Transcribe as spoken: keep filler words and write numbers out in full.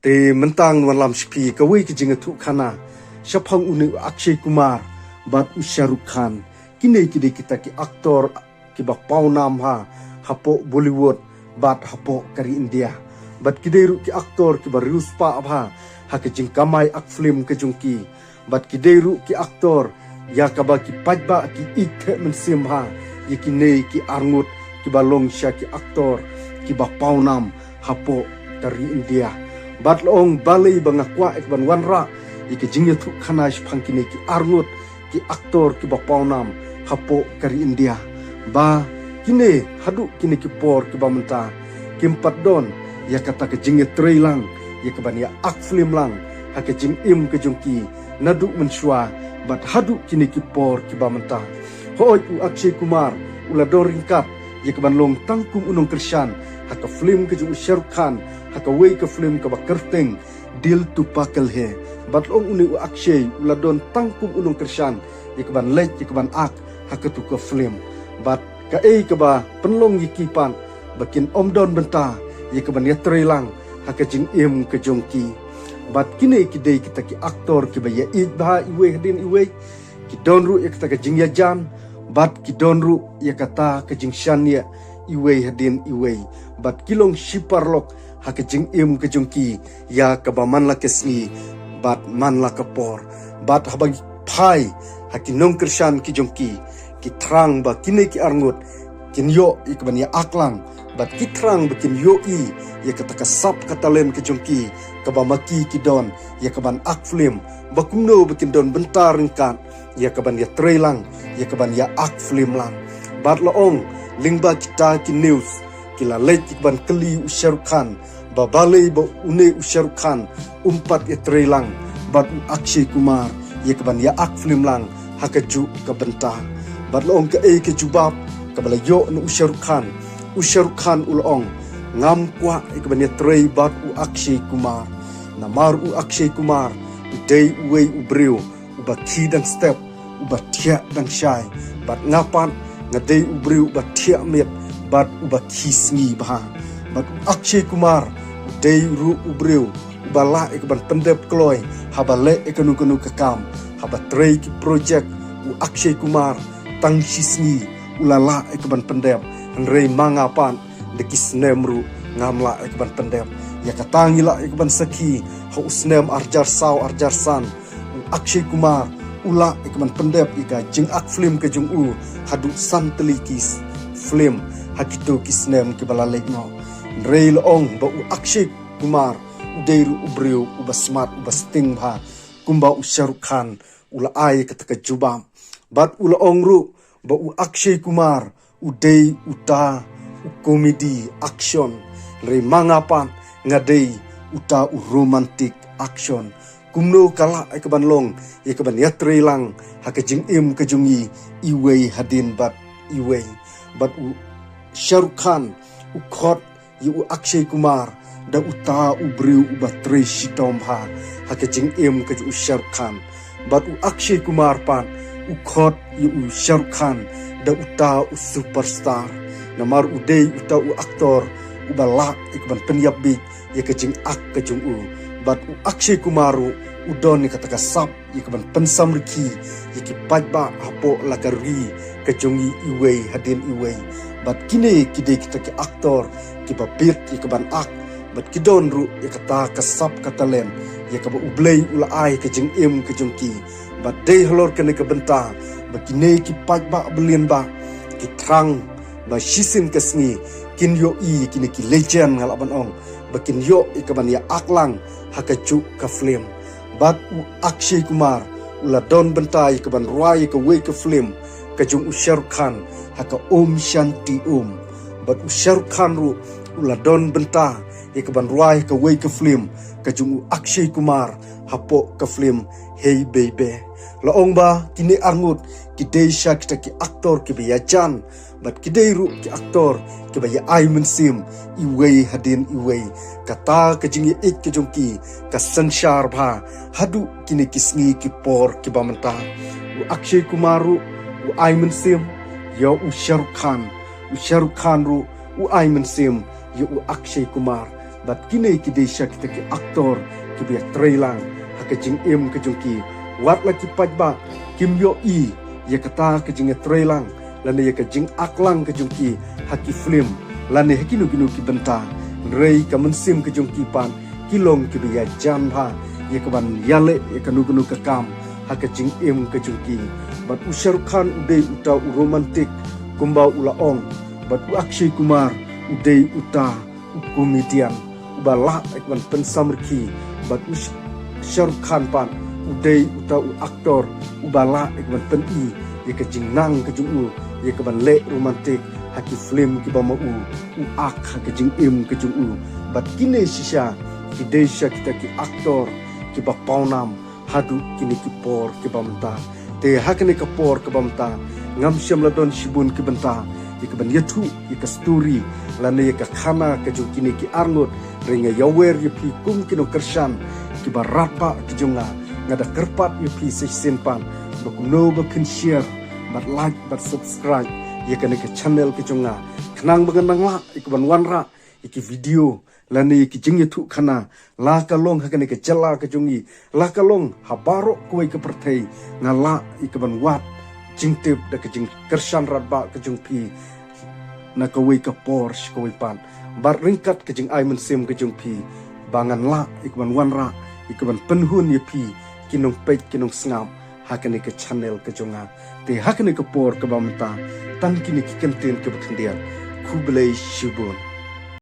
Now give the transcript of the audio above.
Te mynta ngan wanlam sha phi kawei ka jingïathuhkhana shaphang une u Akshay Kumar bad u Shah Rukh Khan. Kine ki dei kita ki aktor kiba pawnam ha, hapoh Bollywood bad hapoh ka ri India. Bad ki dei ruh ki aktor kiba riewspah bha ha ka jingkamai ak film ka jong ki. Bad ki dei ruh ki aktor ïa kaba ki paidbah ki ïeit theh mynsiem bha ïa kine ki arngut kiba long sha ki aktor kiba pawnam hapoh ka ri India. Bad la ong balei ba nga kwah ïa ka ban wanrah ïa ka jingïathuhkhana shaphang kine ki arngut ki aktor kiba pawnam hapoh ka ri India. Ba kine haduh kine ki por kiba mynta kim pat don ïa kata ka jingïatreilang ïa ka ban ïa ak film lang ha ka jingim ka jong ki naduh mynshuwa bad haduh kine ki por kiba mynta. Hooid u Akshay Kumar u la don ryngkat ïa ka ban long tang kum u nongkyrshan ha ka film ka jong u Shah Rukh Khan ha kawei ka film kaba kyrteng Dil Tulke Bad la ong une u Akshay u la don tang kum u nongkyrshan ïa ka ban leit ïa ka ban ak ha katu ka film. Bad kaei kaba pynlong ïa ki pat ba kin ym don bynta ïa ka ban ïatreilang ha ka jingim ka jong ki. Bad kine ki dei kita ki aktor kiba ïa ïeit bha iwei hadien iwei. Ki don ruh ïa kata ka jingïajan bad ki don ruh ïa kata ka jingshaniah iwei hadien iwei. Bad ki long shi paralok ha ka jingim ka jong ki ïa kaba man la ka sngi bad man la ka por. Bad haba ngi phai ha ki nongkyrshan ki jong ki, ki thrang ba kine ki arngut kin ïoh ïa ka ban ïa ak lang bad ki thrang ba kin ïohi ïa kata ka sap ka talent ka jong ki kaba ma ki ki don ïa ka ban ak film ba kumno ba kin don bynta ryngkat ïa ka ban ïatreilang ïa ka ban ïa ak film lang. Bad la ong lyngba kita ki news ki la leit ïa ka ban kylli u Shah Rukh Khan ba balei ba une u Shah Rukh Khan um pat ïatreilang bad u Akshay Kumar ïa ka ban ïa ak film lang ha kajuh ka bynta. Bad la ong kaei ka jubab kaba la ïoh na u Shah Rukh Khan. U Shah Rukh Khan u la ong ngam kwah ïa ka ban ïatrei bad u Akshay Kumar. Namar u Akshay Kumar u dei uwei u briew uba khie dang step, uba thiah dang shai. Bad nga pat nga dei u briew uba thiah miet bad uba khie sngi bha. Bad u Akshay Kumar u dei ruh u briew uba lah ïa ka ban pyndep kloi haba leh ïa kano kano ka kam. Haba trei ki project u Akshay Kumar tang shi sngi u la lah ïa ka ban pyndep. Hynrei ma nga pat da ki snem ruh ngam lah ïa ka ban pyndep. Ïa kata ngi lah ïa ka ban sakhi ha u snem arhajar saw arhajar san u Akshay Kumar u lah ïa ka ban pyndep ïa ka jingak film ka jong u haduh san tylli ki film ha kito ki snem kiba la leit noh. Hynrei la ong ba u Akshay Kumar u dei ruh u briew uba smart uba sting bha kumba u Shah Rukh Khan u la ai kata ka jubab. Bad u la ong ruh ba u Akshay Kumar u dei uta u comedy action. Hynrei ma nga pat nga dei uta u romantic action. Kumno ka lah ïa ka ban long ïa ka ban ïatreilang ha ka jingim ka jong ngi iwei hadien bad iwei. Bad u Shah Rukh Khan u khot ïa u Akshay Kumar da uta u briew uba trei shitom bha ha ka jingim ka jong u Shah Rukh Khan. Bad u Akshay Kumar pat u khot ïa u Shah Rukh Khan da uta u superstar. Namar u dei uta u aktor uba lah ïa ka ban pynïap bieit ïa ka jingak ka jong u. Bad u Akshay Kumar ruh u don ïa kata ka sap ïa ka ban pynsamrkhie ïa ki paidbah hapoh la ka ri ka jong ngi iwei hadien iwei. Bad kine ki dei kita ki aktor kiba bit ïa ka ban ak bad ki don ruh ïa kata ka sap ka talent ïa kaba U Blei u la ai ka jingim ka jong ki. Bad dei halor kane ka bynta ba kine ki paidbah ba lyngba ki thrang ba shisien ka sngi kin ïohi ïa kine ki legend nga lah ban ong ba kin ïoh ïa ka ban ïa ak lang ha kajuh ka film. Bad u Akshay Kumar u la don bynta ïa ka ban rwai ïa kawei ka film ka jong u Shah Rukh Khan ha ka Om Shanti Om. Bad u Shah Rukh Khan ruh u la don bynta ïa ka ban rwai ïa kawei ka film ka jong u Akshay Kumar hapoh ka film Hey Baby. La ong ba kine arngut ki dei sha kita ki aktor kiba ïajan bad ki dei ruh ki aktor kiba ïa ai mynsiem iwei hadien iwei. Kata ka jingïaieit ka jong ki ka synshar bha haduh kine ki sngi ki por kiba mynta. U Akshay Kumar ruh u ai mynsiem ïa u Shah Rukh Khan, u Shah Rukh Khan ruh u ai mynsiem ïa u Akshay Kumar. Bad kine ki dei shisha kita ki aktor kiba ïatreilang ha ka jingim ka jong ki. Wat la ki paidbah kim ïohi ïa kata ka jingïatreilang lane ïa ka jingaklang ka jong ki ha ki film lane ha kino kino ki bynta. Hynrei ka mynsiem ka jong ki pat ki long kiba ïajan bha ïa kaban ïaleh ïa kano kano ka kam ha ka jingim ka jong ki. Bad u Shah Rukh Khan u dei uta u romantic kumba u la ong. Bad u Akshay Kumar u dei uta u comedian uba lah ïa kaban pynsamrkhie. Bad u Sh-, Shah Rukh Khan pat u dei uta u aktor uba lah ïa kaban pyni ïa ka jingnang ka jong u ïa kaban leh romantic ha ki film kiba ma u u ak ha ka jingim ka jong u. Bad kine shisha ki dei shisha kita ki aktor kiba pawnam haduh kine ki por kiba mynta. Te ha kane ka por kaba mynta ngam shym la don shibun ki bynta ïa kaban ïathuh ïa ka story lane ïa ka khana ka jong kine ki arngut. Hynrei nga ïawer ïa phi kum ki nongkyrshan kiba radbah ki jong nga, nga da kyrpad ïa phi sa shisien pat ba kumno ba phin share bad like bad subscribe ïa kane ka channel ka jong nga, khnang ba ngan nang lah ïa kaban wanrah ïa ki video lane ïa ki jingïathuh khana, la ka long ha kane ka jylla ka jong ngi, la ka long ha baroh kawei ka pyrthei. Nga lah ïa kaban wad jingtip da ka jingkyrshan radbah ka jong phi na kawei ka por sha kawei pat. Bad ryngkat ka jingai mynsiem ka jong phi ba ngan lah ïa kaban wanrah ïa kaban pynhun ïa phi ki nongpeit ki nongsngap ha kane ka channel ka jong nga. Te ha kane ka por kaba mynta tang kine ki kyntien kiba khyndiat. Khublei shibun.